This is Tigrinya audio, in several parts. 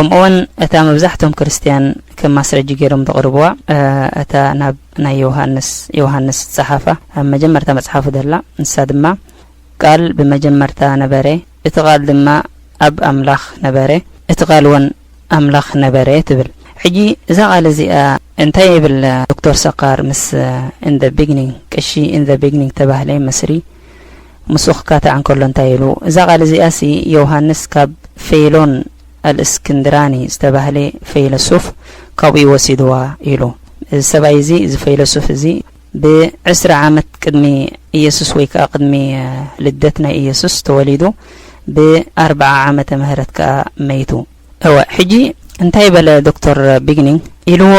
ከምኡውን እታ መብዛሕቶም ክርስትያን ከም ማስረጂ ገይሮም ዘቕርብዋ፣ እ፣ እታ ናብ ናይ ዮሃንስ፣ ዮሃንስ ዝጸሓፋ ኣብ መጀመርታ መጽሓፉ ዘላ፣ ንሳ ድማ ቃል ብመጀመርታ ነበረ፣ እቲ ቃል ድማ ኣብ ኣምላኽ ነበረ፣ እቲ ቃል እውን ኣምላኽ ነበረ ትብል። ሕጂ እዛ ቃል እዚኣ እንታይ ይብል ዶክተር ሰካር ምስ፣ እ፣ in the beginning፣ ቅሺ in the beginning ተባህለ መስሪ ምስኡ ክካታዕ እንከሎ እንታይ ኢሉ? እዛ ቃል እዚኣሲ ዮሃንስ ካብ ፌሎን ኣልእስክንድራኒ ዝተባህለ ፈይለሱፍ ካብኡ ወሲድዋ ኢሉ። እዚ ሰብኣይ እዚ፣ እዚ ፈይለሱፍ እዚ ብዕስራ ዓመት ቅድሚ ኢየሱስ ወይ ከኣ ቅድሚ፣ እ፣ ልደት ናይ ኢየሱስ ተወሊዱ፣ ብኣርብዓ ዓመተ ምህረት ከኣ መይቱ። እወ፣ ሕጂ እንታይ በለ ዶክተር ቢግኒንግ ኢልዎ?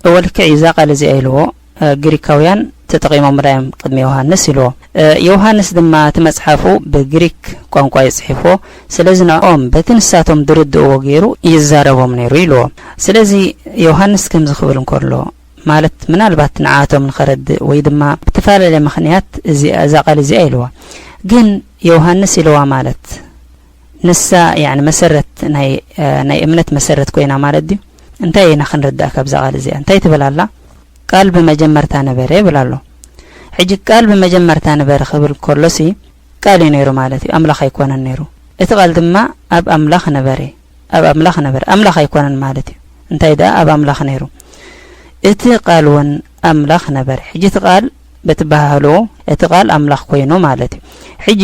እወ፣ ልክዕ እዩ፣ እዛ ቃል እዚኣ ኢልዎ፣ እ፣ ግሪካውያን ተጠቒሞምላ እዮም ቅድሚ ዮሃንስ ኢልዎ። እ፣ ዮሃንስ ድማ እቲ መጽሓፉ ብግሪክ ቋንቋ እዩ ጽሒፍዎ። ስለዚ ንዕኦም በቲ ንሳቶም ዝርድእዎ ገይሩ ይዛረቦም ነይሩ ኢልዎ። ስለዚ ዮሃንስ ከምዚ ክብል እንከሎ፣ ማለት ምናልባት ንዓቶም ንኸረድእ ወይ ድማ ብተፈላለየ ምኽንያት እዚ፣ እዛ ቃል እዚኣ ኢልዋ። ግን ዮሃንስ ኢልዋ ማለት ንሳ፣ ያዕኒ መሰረት ናይ፣ እ፣ ናይ እምነት መሰረት ኮይና ማለት ድዩ? እንታይ ኢና ክንርዳእ ካብዛ ቃል እዚኣ? እንታይ ትብል ኣላ? "ቃል ብመጀመርታ ነበረ" ይብል ኣሎ። ሕጂ ቃል ብመጀመርታ ነበረ ክብል ከሎሲ ቃል እዩ ነይሩ ማለት እዩ፣ ኣምላኽ ኣይኮነን ነይሩ። እቲ ቃል ድማ ኣብ ኣምላኽ ነበረ፣ ኣብ ኣምላኽ ነበረ፣ ኣምላኽ ኣይኮነን ማለት እዩ። እንታይ ደኣ ኣብ ኣምላኽ ነይሩ? እቲ ቃል እውን ኣምላኽ ነበረ። ሕጂ እቲ ቃል በቲ በሃህልኡ እቲ ቃል ኣምላኽ ኮይኑ ማለት እዩ። ሕጂ፣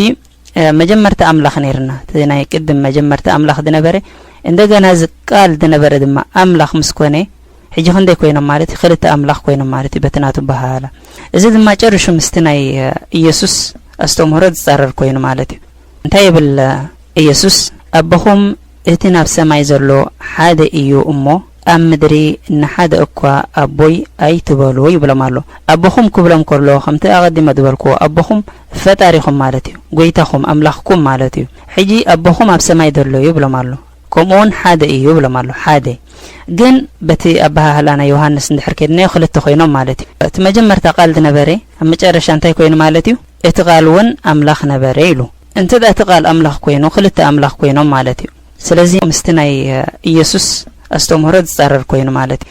እ፣ መጀመርታ ኣምላኽ ነይርና፣ እቲ ናይ ቅድም መጀመርታ ኣምላኽ ዝነበረ፣ እንደገና እዚ ቃል ዝነበረ ድማ ኣምላኽ ምስ ኮነ፣ ሕጂ ክንደይ ኮይኖም ማለት እዩ? ክልተ ኣምላኽ ኮይኖም ማለት እዩ፣ በቲ ናቱ በሃህላ። እዚ ድማ ጨሪሹ ምስቲ ናይ፣ እ፣ ኢየሱስ ኣስተምህሮ ዝጻረር ኮይኑ ማለት እዩ። እንታይ ይብል፣ እ፣ ኢየሱስ? "ኣቦኹም እቲ ናብ ሰማይ ዘሎ ሓደ እዩ እሞ፣ ኣብ ምድሪ ንሓደ እኳ ኣቦይ ኣይትበሉ" ይብሎም ኣሎ። ኣቦኹም ክብሎም ከሎ፣ ከምቲ ኣቐዲመ ዝበልክዎ፣ ኣቦኹም ፈጣሪኹም ማለት እዩ፣ ጎይታኹም፣ ኣምላኽኩም ማለት እዩ። ሕጂ ኣቦኹም ኣብ ሰማይ ዘሎ እዩ ይብሎም ኣሎ። ከምኡ እውን ሓደ እዩ ይብሎም ኣሎ። ሓደ። ግን በቲ ኣበሃህላ ናይ ዮሃንስ እንድሕር ከይድናዮ ክልተ ኮይኖም ማለት እዩ። እቲ መጀመርታ ቃል ዝነበረ ኣብ መጨረሻ እንታይ ኮይኑ ማለት እዩ? እቲ ቃል እውን ኣምላኽ ነበረ ኢሉ። እንተ ደኣ እቲ ቃል ኣምላኽ ኮይኑ፣ ክልተ ኣምላኽ ኮይኖም ማለት እዩ። ስለዚ ምስቲ ናይ፣ እ፣ ኢየሱስ ኣስተምህሮ ዝጻረር ኮይኑ ማለት እዩ።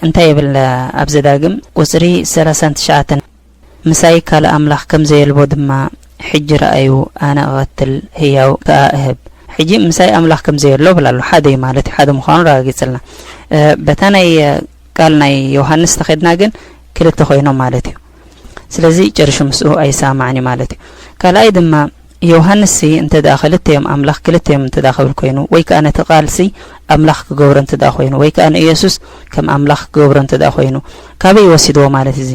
እንታይ ይብል፣ እ፣ ኣብ ዘዳግም ቁጽሪ ሰላሳን ትሽዓተን? "ምሳይ ካልእ ኣምላኽ ከም ዘየልቦ ድማ ሕጂ ረኣዩ፣ ኣነ እቐትል፣ ህያው ከኣ እህብ።" ሕጂ ምሳይ ኣምላኽ ከም ዘየሎ ብላ ኣሎ። ሓደ እዩ ማለት እዩ። ሓደ ምዃኑ ኣረጋጊጽልና። እ፣ በታ ናይ፣ እ፣ ቃል ናይ ዮሃንስ ተኸድና ግን ክልተ ኮይኖም ማለት እዩ። ስለዚ ጨርሹ ምስኡ ኣይሰማማዕን እዩ ማለት እዩ። ካልኣይ ድማ ዮሃንስ ሲ እንተ ደኣ ክልተ እዮም ኣምላኽ፣ ክልተ እዮም እንተ ደኣ ክብል ኮይኑ፣ ወይ ከኣ ነቲ ቃል ሲ ኣምላኽ ክገብሮ እንተ ደኣ ኮይኑ፣ ወይ ከኣ ንኢየሱስ ከም ኣምላኽ ክገብሮ እንተ ደኣ ኮይኑ፣ ካበይ ወሲድዎ ማለት እዚ?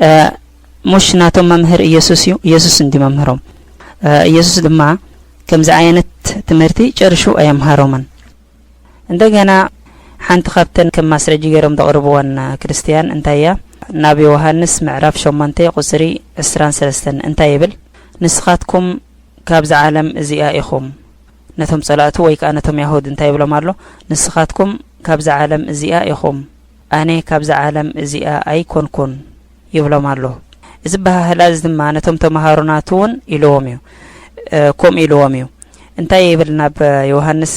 እ፣ ሙሽ ናቶም መምህር ኢየሱስ እዩ? ኢየሱስ እንዲ መምህሮም። እ፣ ኢየሱስ ድማ ከምዚ ዓይነት ትምህርቲ ጨርሹ ኣየምሃሮምን። እንደገና ሓንቲ ካብተን ከም ማስረጂ ገይሮም ዘቕርብወን ክርስትያን እንታይ እያ? ናብ ዮሃንስ ምዕራፍ ሸሞንተ ቁጽሪ ዕስራን ሰለስተን እንታይ ይብል? "ንስኻትኩም ካብዛ ዓለም እዚኣ ኢኹም።" ነቶም ጸላእቱ ወይ ከኣ ነቶም ያሁድ እንታይ ይብሎም ኣሎ? "ንስኻትኩም ካብዛ ዓለም እዚኣ ኢኹም፣ ኣነ ካብዛ ዓለም እዚኣ ኣይኮንኩን" ይብሎም ኣሎ። እዚ ኣበሃህላ እዚ ድማ ነቶም ተመሃሮ ናቱ እውን ኢልዎም እዩ፣ እ፣ ከምኡ ኢልዎም እዩ። እንታይ ይብል ናብ ዮሃንስ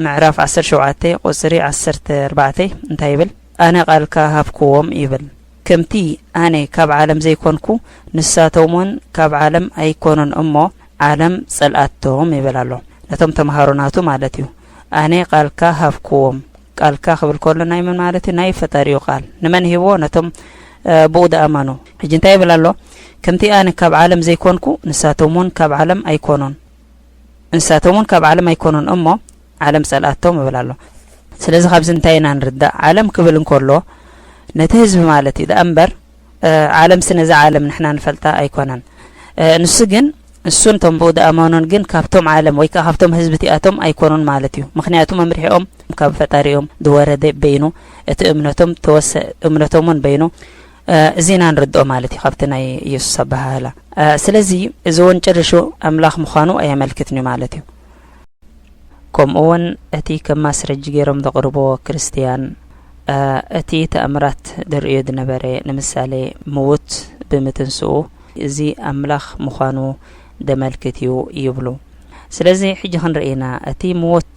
ምዕራፍ ዓሰርተ ሸውዓተ ቁጽሪ ዓሰርተ ኣርባዕተ እንታይ ይብል? "ኣነ ቃልካ ሃብክዎም" ይብል። "ከምቲ ኣነ ካብ ዓለም ዘይኮንኩ ንሳቶም እውን ካብ ዓለም ኣይኮኑን እሞ ዓለም ጸልኣቶም" ይብል ኣሎ። ነቶም ተመሃሮ ናቱ ማለት እዩ። "ኣነ ቃልካ ሃብክዎም።" ቃልካ ክብል ከሎ ናይ መን ማለት እዩ? ናይ ፈጣሪኡ ቃል። ንመን ሂብዎ? ነቶም፣ እ፣ ብኡ ዝኣመኑ። ሕጂ እንታይ ይብል ኣሎ? "ከምቲ ኣነ ካብ ዓለም ዘይኮንኩ ንሳቶም እውን ካብ ዓለም ኣይኮኑን። ንሳቶም እውን ካብ ዓለም ኣይኮኑን እሞ ዓለም ጸልኣቶም" ይብል ኣሎ። ስለዚ ካብዚ እንታይ ኢና ንርዳእ? ዓለም ክብል እንከሎ ነቲ ህዝቢ ማለት እዩ ደኣ እምበር፣ እ፣ ዓለምሲ ነዛ ዓለም ንሕና ንፈልጣ ኣይኮነን። እ፣ ንሱ ግን፣ እሱን እቶም ብኡ ዝኣመኑን ግን ካብቶም ዓለም ወይ ከኣ ካብቶም ህዝቢ እቲኣቶም ኣይኮኑን ማለት እዩ። ምኽንያቱ መምርሒኦም ካብ ፈጣሪኦም ዝወረደ በይኑ፣ እቲ እምነቶም ተወሰ-፣ እምነቶም እውን በይኑ፣ እ፣ እዚ ኢና ንርድኦ ማለት እዩ ካብቲ ናይ ኢየሱስ ኣበሃህላ። እ፣ ስለዚ እዚ እውን ጭርሹ ኣምላኽ ምዃኑ ኣየመልክትን እዩ ማለት እዩ። ከምኡ እውን እቲ ከም ማስረጂ ገይሮም ዘቕርብዎ ክርስትያን፣ እ፣ እቲ ተኣምራት ዝርእዮ ዝነበረ፣ ንምሳሌ ምዉት ብምትንስኡ፣ እዚ ኣምላኽ ምዃኑ ዘመልክት እዩ ይብሉ። ስለዚ ሕጂ ክንርኢ ኢና፣ እቲ ምዉት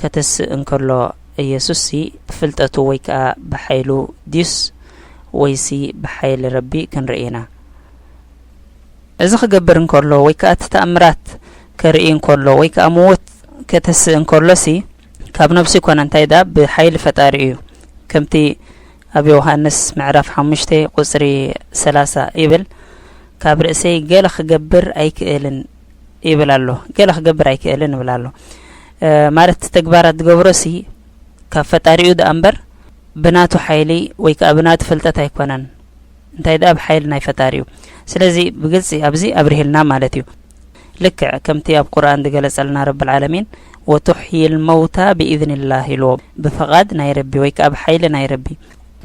ከተስእ እንከሎ፣ ኢየሱስሲ ብፍልጠቱ ወይ ከኣ ብሓይሉ ድዩስ ወይሲ ብሓይሊ ረቢ ክንርኢ ኢና። እዚ ክገብር እንከሎ ወይ ከኣ እቲ ተኣምራት ከርኢ እንከሎ ወይ ከኣ ምዉት ከተስእ እንከሎሲ ካብ ነብሱ ይኮነ፣ እንታይ ደኣ ብሓይሊ ፈጣሪ እዩ። ከምቲ ኣብ ዮሃንስ ምዕራፍ ሓሙሽተ ቁጽሪ ሰላሳ ይብል፣ "ካብ ርእሰይ ገለ ክገብር ኣይክእልን" ይብል ኣሎ። ገለ ክገብር ኣይክእልን ይብል ኣሎ። እ፣ ማለት ተግባራት ዝገብሮሲ ካብ ፈጣሪኡ ደኣ እምበር ብናቱ ሓይሊ ወይ ከኣ ብናቱ ፍልጠት ኣይኮነን። እንታይ ደኣ ብሓይሊ ናይ ፈጣሪ እዩ። ስለዚ ብግልጺ ኣብዚ ኣብሪህልና ማለት እዩ። ልክዕ ከምቲ ኣብ ቁርኣን ዝገለጸልና ረብል ዓለሚን፣ "ወቱሕይል መውታ ብኢዝኒላህ" ኢልዎ፣ ብፍቓድ ናይ ረቢ ወይ ከኣ ብሓይሊ ናይ ረቢ።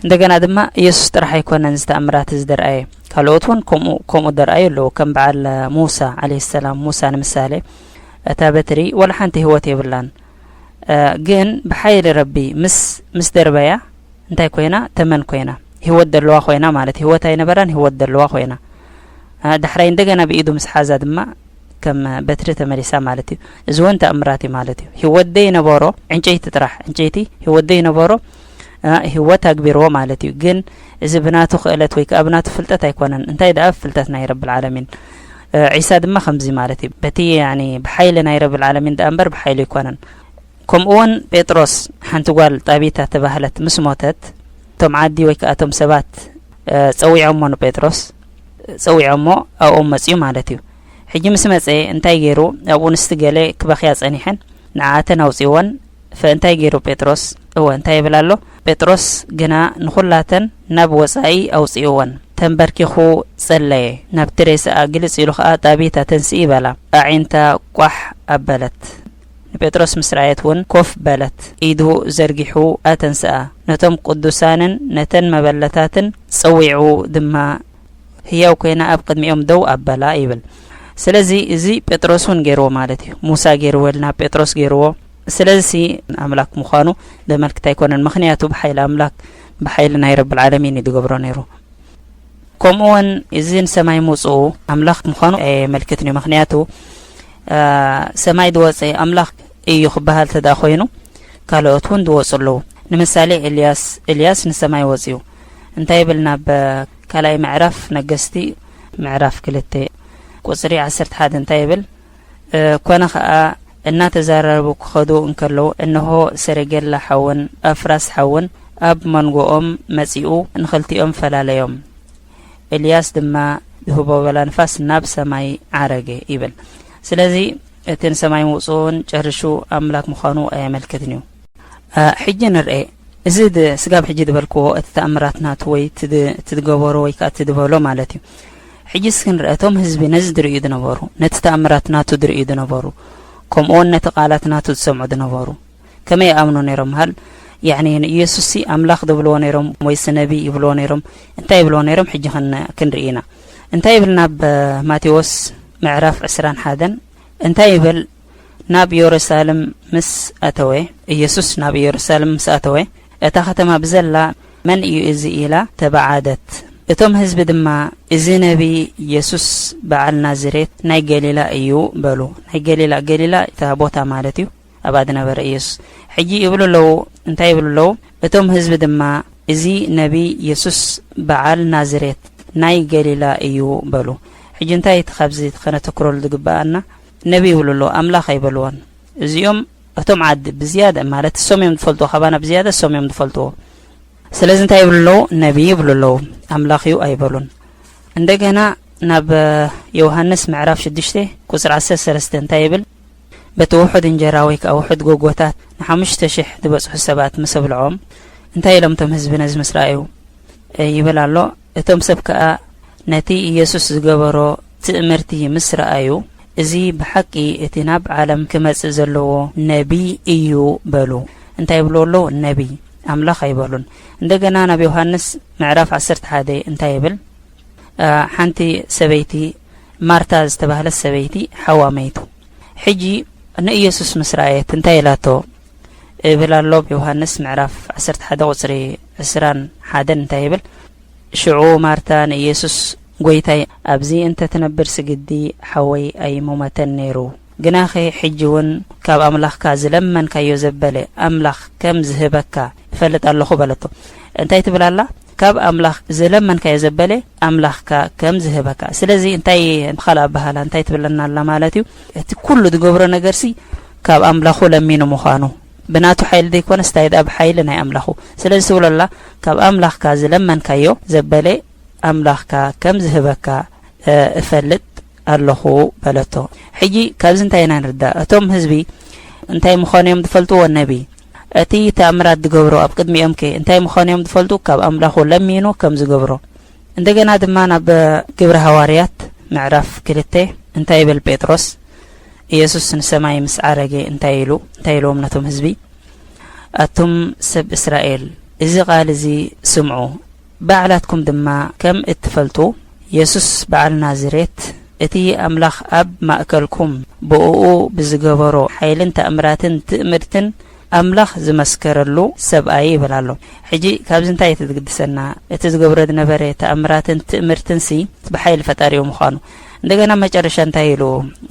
እንደገና ድማ ኢየሱስ ጥራሕ ኣይኮነን እዚ ተኣምራት እዚ ደርኣየ፣ ካልኦት እውን ከምኡ፣ ከምኡ ደርኣዩ ኣለዉ። ከም በዓል ሙሳ ዓለይሂ ሰላም፣ ሙሳ ንምሳሌ እታ በትሪ ወላ ሓንቲ ህይወት የብላን። እ፣ ግን ብሓይሊ ረቢ ምስ፣ ምስ ደርበያ እንታይ ኮይና? ተመን ኮይና። ህይወት ደለዋ ኮይና ማለት፣ ህይወት ኣይነበራን፣ ህይወት ደለዋ ኮይና። እ፣ ዳሕራይ እንደገና ብኢዱ ምስ ሓዛ ድማ ከም በትሪ ተመሊሳ ማለት እዩ። እዚ እውን ተኣምራት እዩ ማለት እዩ። ህይወት ደይነበሮ ዕንጨይቲ ጥራሕ፣ ዕንጨይቲ ህይወት ደይነበሮ፣ እ፣ ህይወት ኣግቢርዎ ማለት እዩ። ግን እዚ ብናቱ ክእለት ወይ ከኣ ብናቱ ፍልጠት ኣይኮነን። እንታይ ደኣ ፍልጠት ናይ ረብል ዓለሚን። እ፣ ዒሳ ድማ ከምዚ ማለት እዩ። በቲ፣ ያኒ፣ ብሓይሊ ናይ ረብል ዓለሚን ደኣ እምበር ብሓይሉ ኣይኮነን። ከምኡ እውን ጴጥሮስ፣ ሓንቲ ጓል ጣቢታ ተባህለት ምስ ሞተት፣ እቶም ዓዲ ወይ ከኣ እቶም ሰባት፣ እ፣ ጸዊዖሞ ንጴጥሮስ፣ ጸዊዖሞ ኣብኦም መጺኡ ማለት እዩ። ሕጂ ምስ መጸ እንታይ ገይሩ? ኣብኡ ንስቲ ገለ ክበኽያ ጸኒሐን፣ ንዓኣተን ኣውጺእወን። ፈ እንታይ ገይሩ ጴጥሮስ? እወ፣ እንታይ ይብል ኣሎ? "ጴጥሮስ ግና ንኹላተን ናብ ወጻኢ ኣውጺእወን፣ ተንበርኪኹ ጸለየ። ናብቲ ሬሳኣ ግልጽ ኢሉ ኸኣ፣ 'ጣቢታ ተንስኢ' በላ። ኣዒንታ ቋሕ ኣበለት። ንጴጥሮስ ምስ ረኣየት እውን ኮፍ በለት። ኢዱ ዘርጊሑ ኣተንስኣ። ነቶም ቅዱሳንን ነተን መበለታትን ጸዊዑ ድማ ህያው ኮይና ኣብ ቅድሚኦም ደው ኣበላ" ይብል። ስለዚ እዚ ጴጥሮስ እውን ገይርዎ ማለት እዩ። ሙሳ ገይርዎ ኢልና ጴጥሮስ ገይርዎ። ስለዚሲ ኣምላክ ምዃኑ ዘመልክት ኣይኮነን። ምኽንያቱ ብሓይሊ ኣምላክ፣ ብሓይሊ ናይ ረብል ዓለሚን እዩ ዝገብሮ ነይሩ። ከምኡ እውን እዚ ንሰማይ ምውፅኡ ኣምላኽ ምዃኑ ኣየመልክትን እዩ። ምኽንያቱ፣ እ፣ ሰማይ ዝወፀ ኣምላኽ እዩ ክበሃል ተደኣ ኮይኑ፣ ካልኦት እውን ዝወፁ ኣለዉ። ንምሳሌ፣ ኤልያስ፣ ኤልያስ ንሰማይ ወፂኡ። እንታይ ይብል? ናብ ካልኣይ ምዕራፍ ነገስቲ ምዕራፍ ክልተ ቁፅሪ ዓሰርተ ሓደ እንታይ ይብል? እ፣ ኮነ ኸኣ፣ እናተዛረቡ ክኸዱ እንከለዉ፣ እንሆ፣ ሰረገላ ሓውን ኣፍራስ ሓውን ኣብ መንጎኦም መጺኡ፣ ንኽልቲኦም ፈላለዮም። ኤልያስ ድማ ዝህቦ በላ ንፋስ ናብ ሰማይ ዓረገ ይብል። ስለዚ፣ እቲ ንሰማይ ምውጽኡን ጨሪሹ ኣምላክ ምዃኑ ኣየመልክትን እዩ። እ፣ ሕጂ ንርኤ። እዚ ድ-፣ ስጋብ ሕጂ ዝበልክዎ፣ እቲ ተኣምራት ናቱ ወይ እቲ ድ-፣ እቲ ዝገበሮ ወይ ከኣ እቲ ዝበሎ ማለት እዩ። ሕጂ እስኪ ንርአ፣ እቶም ህዝቢ ነዚ ዝርእዩ ዝነበሩ፣ ነቲ ተኣምራት ናቱ ዝርእዩ ዝነበሩ፣ ከምኡውን ነቲ ቃላት ናቱ ዝሰምዑ ዝነበሩ፣ ከመይ ይኣምኑ ነይሮም ምሃል? ያዕኒ ንኢየሱስሲ ኣምላኽ ዝብልዎ ነይሮም ወይስ ነቢ ይብልዎ ነይሮም? እንታይ ይብልዎ ነይሮም? ሕጂ ክን-፣ ክንርኢ ኢና። እንታይ ይብል ናብ ማቴዎስ ምዕራፍ ዕስራን ሓደን? እንታይ ይብል? ናብ ኢየሩሳሌም ምስ ኣተወ፣ ኢየሱስ ናብ ኢየሩሳሌም ምስ ኣተወ፣ እታ ከተማ ብዘላ፣ "መን እዩ እዚ?" ኢላ ተባዓደት። እቶም ህዝቢ ድማ፣ "እዚ ነቢ የሱስ በዓል ናዝሬት ናይ ገሊላ እዩ" በሉ። ናይ ገሊላ፣ ገሊላ እታ ቦታ ማለት እዩ፣ ኣብኣ ዝነበረ ኢየሱስ። ሕጂ ይብሉ ኣለዉ፣ እንታይ ይብሉ ኣለዉ? እቶም ህዝቢ ድማ፣ "እዚ ነቢ የሱስ በዓል ናዝሬት ናይ ገሊላ እዩ" በሉ። ሕጂ እንታይ እቲ ካብዚ ከነተኩረሉ ዝግብኣና? ነቢ ይብሉ ኣለዉ፣ ኣምላኽ ኣይበልዎን። እዚኦም እቶም ዓዲ ብዝያዳ፣ ማለት እሶም እዮም ዝፈልጥዎ፣ ካባና ብዝያዳ እሶም እዮም ዝፈልጥዎ። ስለዚ እንታይ ይብሉ ኣለዉ? ነቢ ይብሉ ኣለዉ፣ ኣምላኽ እዩ ኣይበሉን። እንደገና ናብ ዮሃንስ ምዕራፍ ሽዱሽተ ቁጽሪ ዓሰርተ ሰለስተ እንታይ ይብል? በቲ ውሑድ እንጀራ ወይ ከኣ ውሑድ ጎጎታት ንሓሙሽተ ሽሕ ዝበጽሑ ሰባት ምስ ኣብልዖም፣ እንታይ ኢሎም እቶም ህዝቢ ነዚ ምስ ረኣዩ? ይብል ኣሎ። እቶም ሰብ ከኣ ነቲ ኢየሱስ ዝገበሮ ትእምርቲ ምስ ረኣዩ፣ "እዚ ብሓቂ እቲ ናብ ዓለም ክመጽእ ዘለዎ ነቢይ እዩ" በሉ። እንታይ ይብሉ ኣለዉ? ነቢይ። ኣምላኽ ኣይበሉን። እንደገና ናብ ዮሃንስ ምዕራፍ ዓሰርተ ሓደ እንታይ ይብል? እ፣ ሓንቲ ሰበይቲ፣ ማርታ ዝተባህለት ሰበይቲ ሓዋ መይቱ። ሕጂ ንኢየሱስ ምስ ረኣየት እንታይ ኢላቶ? ይብል ኣሎ። ዮሃንስ ምዕራፍ ዓሰርተ ሓደ ቁጽሪ ዕስራን ሓደን እንታይ ይብል? ሽዑ ማርታ ንኢየሱስ፣ "ጐይታይ፣ ኣብዚ እንተ ትነብርሲ ግዲ ሓወይ ኣይሙመተን ነይሩ። ግናኸ ሕጂ እውን ካብ ኣምላኽካ ዝለመንካዮ ዘበለ ኣምላኽ ከም ዝህበካ እፈልጥ ኣለኹ በለቶ። እንታይ ትብል ኣላ? ካብ ኣምላኽ ዝለመንካዮ ዘበለ ኣምላኽካ ከም ዝህበካ። ስለዚ እንታይ ብኻልእ ኣበሃላ እንታይ ትብለና ኣላ ማለት እዩ? እቲ ኩሉ ዝገብሮ ነገርሲ ካብ ኣምላኹ ለሚኑ ምዃኑ፣ ብናቱ ሓይሊ ዘይኮነስ እንታይ ደኣ ብሓይሊ ናይ ኣምላኹ። ስለዚ ትብሎ ኣላ፣ ካብ ኣምላኽካ ዝለመንካዮ ዘበለ ኣምላኽካ ከም ዝህበካ፣ እ፣ እፈልጥ ኣለኹ በለቶ። ሕጂ ካብዚ እንታይ ኢና ንርዳእ? እቶም ህዝቢ እንታይ ምዃኑ እዮም ዝፈልጥዎ? ነቢ። እቲ ተኣምራት ዝገብሮ ኣብ ቅድሚኦም ከ እንታይ ምዃኑ እዮም ዝፈልጡ? ካብ ኣምላኹ ለሚኑ ከም ዝገብሮ። እንደገና ድማ ናብ ግብረ ሃዋርያት ምዕራፍ ክልተ እንታይ ይብል ጴጥሮስ? ኢየሱስ ንሰማይ ምስ ዓረገ እንታይ ኢሉ? እንታይ ኢልዎም ነቶም ህዝቢ? ኣቱም ሰብ እስራኤል፣ እዚ ቃል እዚ ስምዑ፣ ባዕላትኩም ድማ ከም እትፈልጡ፣ የሱስ በዓል ናዝሬት፣ እቲ ኣምላኽ ኣብ ማእከልኩም ብእኡ ብዝገበሮ ሓይልን ተኣምራትን ትእምርትን ኣምላኽ ዝመስከረሉ ሰብኣይ ይብል ኣሎ። ሕጂ ካብዚ እንታይ እቲ ዝግድሰና? እቲ ዝገብሮ ዝነበረ ተኣምራትን ትእምርትንሲ ብሓይሊ ፈጣሪኡ ምዃኑ። እንደገና መጨረሻ እንታይ ኢሉ፣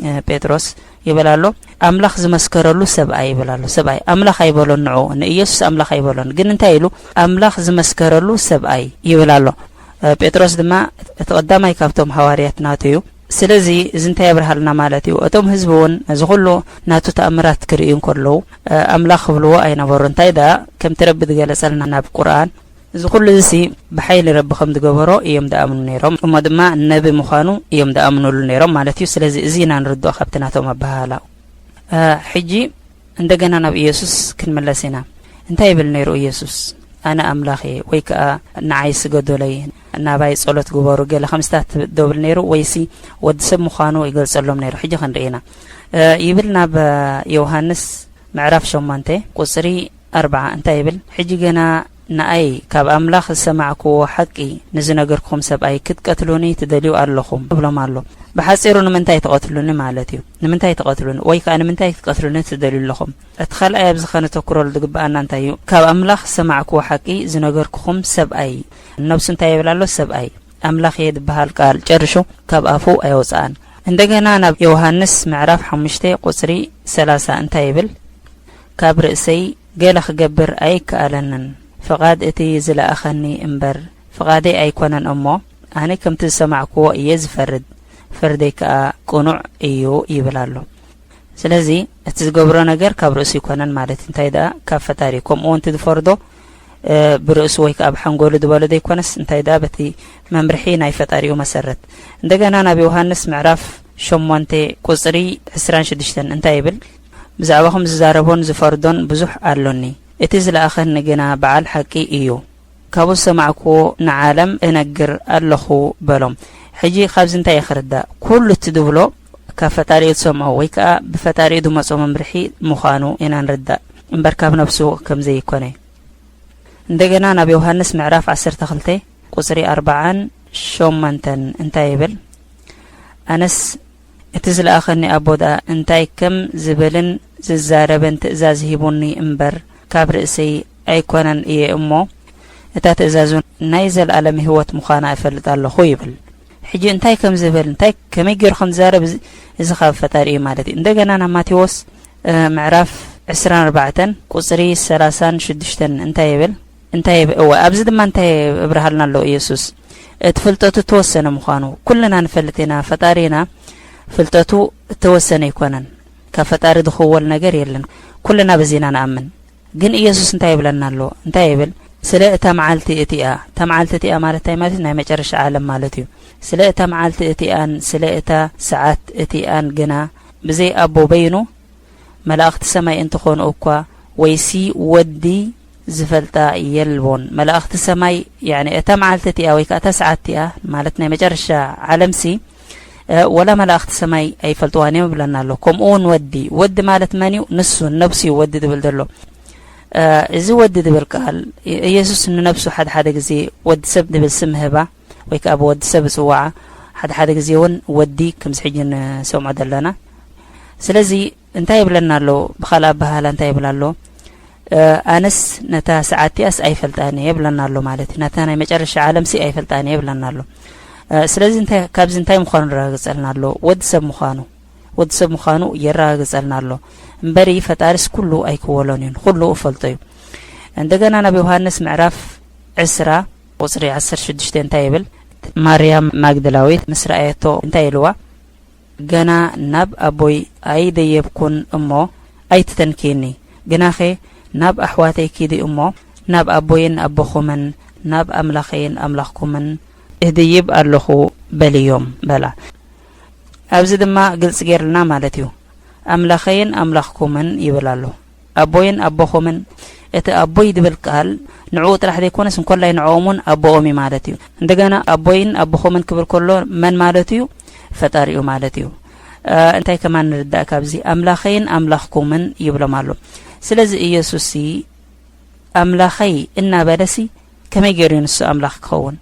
እ፣ ጴጥሮስ ይብል ኣሎ? ኣምላኽ ዝመስከረሉ ሰብኣይ ይብል ኣሎ። ሰብኣይ ኣምላኽ ኣይበሎን፣ ንዑ ንኢየሱስ ኣምላኽ ኣይበሎን። ግን እንታይ ኢሉ? ኣምላኽ ዝመስከረሉ ሰብኣይ ይብል ኣሎ። እ፣ ጴጥሮስ ድማ እቲ ቀዳማይ ካብቶም ሃዋርያት ናቱ እዩ። ስለዚ እዚ እንታይ የብርሃልና ማለት እዩ? እቶም ህዝቢ እውን ነዚ ኩሉ ናቱ ተኣምራት ክርእዩ እንከለዉ፣ እ፣ ኣምላኽ ክብልዎ ኣይነበሩ። እንታይ ደኣ ከምቲ ረቢ ዝገለጸልና ናብ ቁርኣን፣ እዚ ኩሉ እዚ ሲ ብሓይሊ ረቢ ከም ዝገበሮ እዮም ዝኣምኑ ነይሮም። እሞ ድማ ነቢ ምዃኑ እዮም ዝኣምኑሉ ነይሮም ማለት እዩ። ስለዚ እዚ ኢና ንርድኦ ካብቲ ናቶም ኣበሃህላ። እ፣ ሕጂ እንደገና ናብ ኢየሱስ ክንምለስ ኢና። እንታይ ይብል ነይሩ ኢየሱስ? "ኣነ ኣምላኽ እየ" ወይ ከኣ "ንዓይ ስገዱለይ፣ ናባይ ጸሎት ግበሩ" ገለ ከምስታት ዶ ብል ነይሩ? ወይሲ ወዲ ሰብ ምዃኑ ይገልጸሎም ነይሩ? ሕጂ ክንርኢ ኢና። እ፣ ይብል ናብ ዮሃንስ ምዕራፍ ሸሞንተ ቁጽሪ ኣርብዓ እንታይ ይብል? "ሕጂ ገና ንኣይ ካብ ኣምላኽ ዝሰማዕክዎ ሓቂ ንዝነገርኩኹም ሰብኣይ ክትቀትሉኒ ትደልዩ ኣለኹም" ይብሎም ኣሎ። ብሓጺሩ ንምንታይ ትቐትሉኒ ማለት እዩ? ንምንታይ ትቐትሉኒ? ወይ ከኣ ንምንታይ ክትቀትሉኒ ትደልዩ ኣለኹም? እቲ ካልኣይ ኣብዚ ከነተኩረሉ ዝግብኣና እንታይ እዩ? ካብ ኣምላኽ ዝሰማዕክዎ ሓቂ ዝነገርኩኹም ሰብኣይ። ነብሱ እንታይ ይብል ኣሎ? ሰብኣይ። ኣምላኽ እየ ዝበሃል ቃል ጨርሹ ካብ ኣፉ ኣየውጽኣን። እንደገና ናብ ዮሃንስ ምዕራፍ ሓሙሽተ ቁጽሪ ሰላሳ እንታይ ይብል? "ካብ ርእሰይ ገለ ክገብር ኣይከኣለንን፣ ፍቓድ እቲ ዝለኣኸኒ እምበር ፍቓደይ ኣይኮነን እሞ፣ ኣነ ከምቲ ዝሰማዕክዎ እየ ዝፈርድ፣ ፍርደይ ከኣ ቅኑዕ እዩ" ይብል ኣሎ። ስለዚ እቲ ዝገብሮ ነገር ካብ ርእሱ ኣይኮነን ማለት እዩ። እንታይ ደኣ? ካብ ፈጣሪ እዩ። ከምኡ እውን እቲ ዝፈርዶ፣ እ፣ ብርእሱ ወይ ከኣ ብሓንጎሉ ዝበሎ ዘይኮነስ፣ እንታይ ደኣ? በቲ መምርሒ ናይ ፈጣሪኡ መሰረት። እንደገና ናብ ዮሃንስ ምዕራፍ ሸሞንተ ቁጽሪ ዕስራን ሽዱሽተን እንታይ ይብል? "ብዛዕባኹም ዝዛረቦን ዝፈርዶን ብዙሕ ኣሎኒ፣ እቲ ዝለኣኸኒ ግና በዓል ሓቂ እዩ። ካብኡ ዝሰማዕክዎ ንዓለም እነግር ኣለኹ" በሎም። ሕጂ ካብዚ እንታይ እዩ ክርዳእ? ኩሉ እቲ ዝብሎ ካብ ፈጣሪኡ ዝሰምዖ ወይ ከኣ ብፈጣሪኡ ዝመጾ መምርሒ ምዃኑ ኢና ንርዳእ እምበር ካብ ነብሱ ከም ዘይኮነ። እንደገና ናብ ዮሃንስ ምዕራፍ ዓሰርተ ክልተ ቁጽሪ ኣርብዓን ሸሞንተን እንታይ ይብል? "ኣነስ እቲ ዝለኣኸኒ ኣቦ ደኣ እንታይ ከም ዝብልን ዝዛረብን ትእዛዝ ሂቡኒ እምበር፣ ካብ ርእሰይ ኣይኮነን እየ እሞ፣ እታ ትእዛዙ ናይ ዘለኣለም ህይወት ምዃና እፈልጥ ኣለኹ" ይብል። ሕጂ እንታይ ከም ዝብል፣ እንታይ ከመይ ገይሩ ከም ዝዛረብ፣ እዚ፣ እዚ ካብ ፈጣሪ እዩ ማለት እዩ። እንደገና ናብ ማቴዎስ፣ እ፣ ምዕራፍ ዕስራን ኣርባዕተን ቁጽሪ ሰላሳን ሽዱሽተን እንታይ ይብል? እንታይ ይብ-፣ እወ፣ ኣብዚ ድማ እንታይ እብርሃልና ኣሎ ኢየሱስ? እቲ ፍልጠቱ እተወሰነ ምዃኑ ኩልና ንፈልጥ ኢና። ፈጣሪና ፍልጠቱ እተወሰነ ኣይኮነን። ካብ ፈጣሪ ዝኽወል ነገር የለን። ኩልና በዚ ኢና ንኣምን። ግን ኢየሱስ እንታይ ይብለና ኣሎ? እንታይ ይብል? ስለ እታ መዓልቲ እቲኣ፣ እታ መዓልቲ እቲኣ ማለት እንታይ ማለት እዩ? ናይ መጨረሻ ዓለም ማለት እዩ። ስለ እታ መዓልቲ እቲኣን ስለ እታ ሰዓት እቲኣን ግና ብዘይ ኣቦ በይኑ መላእኽቲ ሰማይ እንተኾኑ እኳ፣ ወይሲ ወዲ ዝፈልጣ የልቦን። መላእኽቲ ሰማይ፣ ያኒ እታ መዓልቲ እቲኣ ወይ ከኣ እታ ሰዓት እቲኣ፣ ማለት ናይ መጨረሻ ዓለምሲ፣ እ፣ ወላ መላእኽቲ ሰማይ ኣይፈልጥዋን እዮም ይብለና ኣሎ። ከምኡ እውን ወዲ፣ ወዲ ማለት መን እዩ? ንሱ፣ ነብሱ እዩ ወዲ ዝብል ዘሎ። እ፣ እዚ ወዲ ዝብል ቃል፣ ኢ-፣ ኢየሱስ ንነብሱ ሓደ ሓደ ግዜ ወዲ ሰብ ዝብል ስም ህባ፣ ወይ ከኣ ብወዲ ሰብ ዝጽዋዓ፣ ሓደ ሓደ ግዜ እውን ወዲ፣ ከምዚ ሕጂ ንሰምዖ ዘለና። ስለዚ እንታይ ይብለና ኣሎ? ብኻልእ ኣበሃህላ እንታይ ይብል ኣሎ? እ፣ ኣነስ ነታ ሰዓት እቲኣስ ኣይፈልጣን እየ ይብለና ኣሎ ማለት እዩ። ነታ ናይ መጨረሻ ዓለምሲ ኣይፈልጣን እየ ይብለና ኣሎ። እ፣ ስለዚ እንታይ፣ ካብዚ እንታይ ምዃኑ ረጋግጸልና ኣሎ? ወዲ ሰብ ምዃኑ። ወዲ ሰብ ምዃኑ የረጋግጸልና ኣሎ። እምበሪ ፈጣሪስ ኩሉ ኣይክወሎን እዩ፣ ንኹሉ እፈልጦ እዩ። እንደገና ናብ ዮሃንስ ምዕራፍ ዕስራ ቁጽሪ ዓሰርተ ሽዱሽተ እንታይ ይብል? ማርያም ማግደላዊት ምስ ረኣየቶ እንታይ ኢልዋ? "ገና ናብ ኣቦይ ኣይደየብኩን እሞ ኣይትተንክይኒ፣ ግናኸ ናብ ኣሕዋተይ ኪዲ እሞ ናብ ኣቦይን ኣቦኹምን ናብ ኣምላኸይን ኣምላኽኩምን እድይብ ኣለኹ" በልዮም በላ። ኣብዚ ድማ ግልጽ ጌርልና ማለት እዩ። "ኣምላኸይን ኣምላኽኩምን" ይብል ኣሎ። "ኣቦይን ኣቦኹምን"፣ እቲ ኣቦይ ዝብል ቃል ንዕኡ ጥራሕ ዘይኮነስ እንኮላይ ንዕኦም እውን ኣቦኦም እዩ ማለት እዩ። እንደገና ኣቦይን ኣቦኹምን ክብል ከሎ መን ማለት እዩ? ፈጣሪኡ ማለት እዩ። እ፣ እንታይ ከማን ንርዳእ ካብዚ? "ኣምላኸይን ኣምላኽኩምን" ይብሎም ኣሎ። ስለዚ ኢየሱስ ኣምላኸይ እናበለሲ ከመይ ገይሩ እዩ ንሱ ኣምላኽ ክኸውን?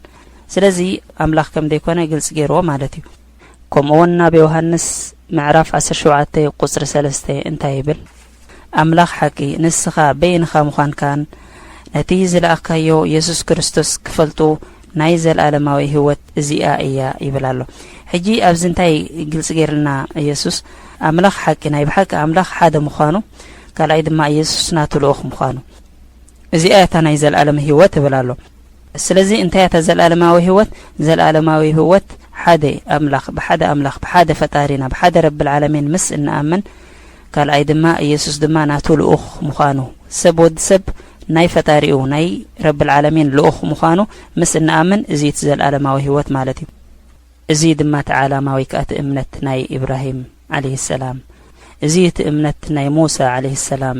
ስለዚ ኣምላኽ ከም ዘይኮነ ግልጽ ገይርዎ ማለት እዩ። ከምኡ እውን ናብ ዮሃንስ ምዕራፍ ዓሰርተ ሸውዓተ ቁጽሪ ሰለስተ እንታይ ይብል? "ኣምላኽ ሓቂ ንስኻ በይንኻ ምዃንካን ነቲ ዝለኣኽካዮ የሱስ ክርስቶስ ክፈልጡ ናይ ዘለኣለማዊ ህይወት እዚኣ እያ" ይብል ኣሎ። ሕጂ ኣብዚ እንታይ ግልጽ ገይርልና ኢየሱስ? ኣምላኽ ሓቂ፣ ናይ ብሓቂ ኣምላኽ ሓደ ምዃኑ፣ ካልኣይ ድማ ኢየሱስ ናቱ ልኡኽ ምዃኑ። እዚኣ እታ ናይ ዘለኣለም ህይወት እብል ኣሎ። ስለዚ እንታይ እታ ዘለኣለማዊ ህይወት? ዘለኣለማዊ ህይወት ሓደ ኣምላኽ፣ ብሓደ ኣምላኽ፣ ብሓደ ፈጣሪና፣ ብሓደ ረብል ዓለሚን ምስ እንኣምን፣ ካልኣይ ድማ ኢየሱስ ድማ ናቱ ልኡኽ ምዃኑ፣ ሰብ ወዲ ሰብ ናይ ፈጣሪኡ ናይ ረብል ዓለሚን ልኡኽ ምዃኑ ምስ እንኣምን፣ እዚ እቲ ዘለኣለማዊ ህይወት ማለት እዩ። እዚ ድማ እቲ ዓላማ ወይ ከኣ እቲ እምነት ናይ ኢብራሂም ዓለይሂ ሰላም፣ እዚ እቲ እምነት ናይ ሙሳ ዓለይሂ ሰላም፣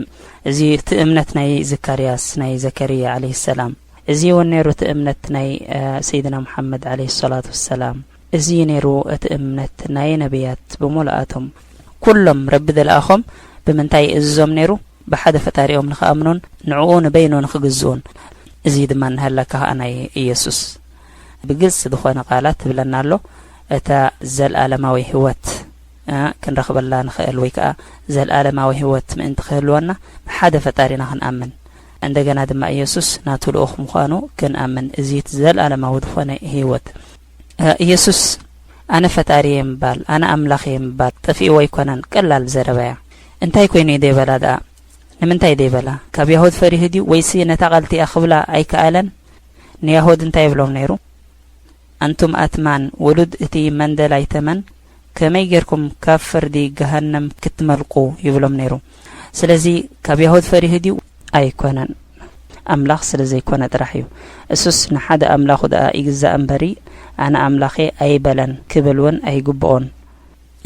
እዚ እቲ እምነት ናይ ዘካርያስ፣ ናይ ዘከርያ ዓለይሂ ሰላም፣ እዚ እውን ነይሩ እቲ እምነት ናይ፣ እ፣ ሰይድና ሙሓመድ ዓለይሂ ሰላቱ ወሰላም፣ እዚ ነይሩ እቲ እምነት ናይ ነቢያት ብምሉኣቶም። ኩሎም ረቢ ዝለኣኾም ብምንታይ ይእዝዞም ነይሩ? ብሓደ ፈጣሪኦም ንኽኣምኑን ንዕኡ ንበይኑ ንኽግዝኡን። እዚ ድማ እናሃለካ ኸኣ ናይ ኢየሱስ ብግልጺ ዝኾነ ቃላት ትብለና ኣሎ። እታ ዘልኣለማዊ ህይወት፣ እ፣ ክንረኽበላ ንኽእል ወይ ከኣ ዘልኣለማዊ ህይወት ምእንቲ ክህልወና ብሓደ ፈጣሪና ክንኣምን፣ እንደገና ድማ ኢየሱስ ናቱ ልኡኽ ምዃኑ ክንኣምን፣ እዚ እቲ ዘልኣለማዊ ዝኾነ ህይወት። እ፣ ኢየሱስ ኣነ ፈጣሪ እየ ምባል፣ ኣነ ኣምላኽ እየ ምባል ጠፊእዎ ኣይኮነን፣ ቀላል ዘረባ እያ። እንታይ ኮይኑ እዩ ደይበላ ደኣ? ንምንታይ ደይበላ? ካብ ያሁድ ፈሪሁ ድዩ? ወይሲ ነታ ቃል እቲኣ ክብላ ኣይከኣለን? ንያሁድ እንታይ ይብሎም ነይሩ? ኣንቱም ኣትማን፣ ውሉድ እቲ መንደላይ ተመን፣ ከመይ ጌርኩም ካብ ፍርዲ ገሃነም ክትመልቁ? ይብሎም ነይሩ። ስለዚ ካብ ያሁድ ፈሪሁ ድዩ? ኣይኮነን። ኣምላኽ ስለ ዘይኮነ ጥራሕ እዩ። እሱስ ንሓደ ኣምላኹ ደኣ ይግዛእ እምበሪ፣ ኣነ ኣምላኽ እየ ኣይበለን ክብል እውን ኣይግብኦን።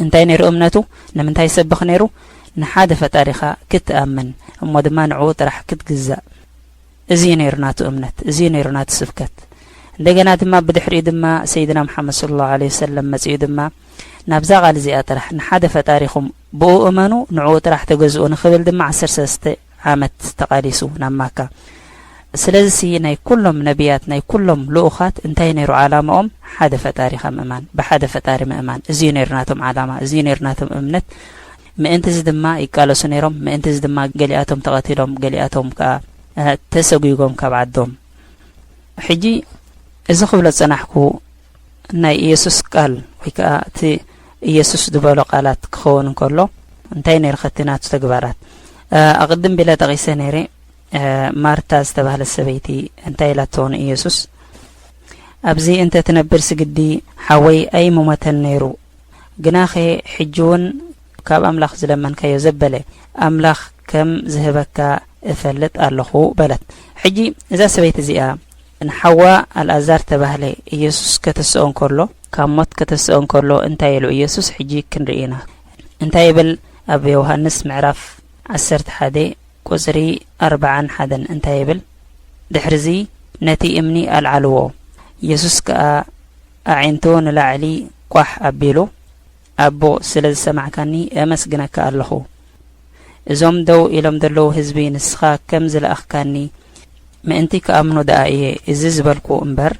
እንታይ ነይሩ እምነቱ? ንምንታይ ይሰብኽ ነይሩ? ንሓደ ፈጣሪኻ ክትኣምን፣ እሞ ድማ ንዕኡ ጥራሕ ክትግዛእ። እዚ እዩ ነይሩ ናቱ እምነት፣ እዚ እዩ ነይሩ ናቱ ስብከት። እንደገና ድማ ብድሕሪኡ ድማ ሰይድና መሓመድ ሰለላሁ ዐለይሂ ወሰለም መጺኡ ድማ ናብዛ ቃል እዚኣ ጥራሕ፣ ንሓደ ፈጣሪኹም ብኡ እመኑ፣ ንዕኡ ጥራሕ ተገዝኡ ንኽብል ድማ ዓሰርተ ሰለስተ ዓመት ተቓሊሱ ናብ ማካ። ስለዚሲ ናይ ኩሎም ነቢያት፣ ናይ ኩሎም ልኡኻት እንታይ ነይሩ ዓላማኦም? ሓደ ፈጣሪኻ ምእማን፣ ብሓደ ፈጣሪ ምእማን። እዚ እዩ ነይሩ ናቶም ዓላማ፣ እዚ እዩ ነይሩ ናቶም እምነት። ምእንቲ እዚ ድማ ይቃለሱ ነይሮም፣ ምእንቲ እዚ ድማ ገሊኣቶም ተቐቲሎም፣ ገሊኣቶም ከኣ፣ እ፣ ተሰጒጎም ካብ ዓዶም። ሕጂ እዚ ክብሎ ዝጸናሕኩ ናይ ኢየሱስ ቃል ወይ ከኣ እቲ ኢየሱስ ዝበሎ ቃላት ክኸውን እንከሎ እንታይ ነይሩ ኸቲ ናቱ ተግባራት? እ፣ ኣቕድም ቢለ ጠቒሰ ነይረ። እ፣ ማርታ ዝተባህለት ሰበይቲ እንታይ ኢላቶ ንኢየሱስ? "ኣብዚ እንተ ትነብርሲ ግዲ ሓወይ ኣይምሞተን ነይሩ፣ ግናኸ ሕጂ እውን ካብ ኣምላኽ ዝለመንካዮ ዘበለ ኣምላኽ ከም ዝህበካ እፈልጥ ኣለኹ" በለት። ሕጂ እዛ ሰበይቲ እዚኣ ንሓዋ ኣልኣዛር ተባህለ ኢየሱስ ከተስኦ እንከሎ፣ ካብ ሞት ከተስኦ እንከሎ እንታይ ኢሉ ኢየሱስ? ሕጂ ክንርኢ ኢና። እንታይ ይብል? ኣብ ዮሃንስ ምዕራፍ ዓሰርተ ሓደ ቁጽሪ ኣርብዓን ሓደን እንታይ ይብል? ድሕርዚ ነቲ እምኒ ኣልዓልዎ። ኢየሱስ ከኣ ኣዒንቱ ንላዕሊ ቋሕ ኣቢሉ፣ "ኣቦ፣ ስለ ዝሰማዕካኒ ኣመስግነካ ኣለኹ። እዞም ደው ኢሎም ዘለዉ ህዝቢ ንስኻ ከም ዝለኣኽካኒ ምእንቲ ክኣምኑ ደኣ እየ እዚ ዝበልኩ እምበር፣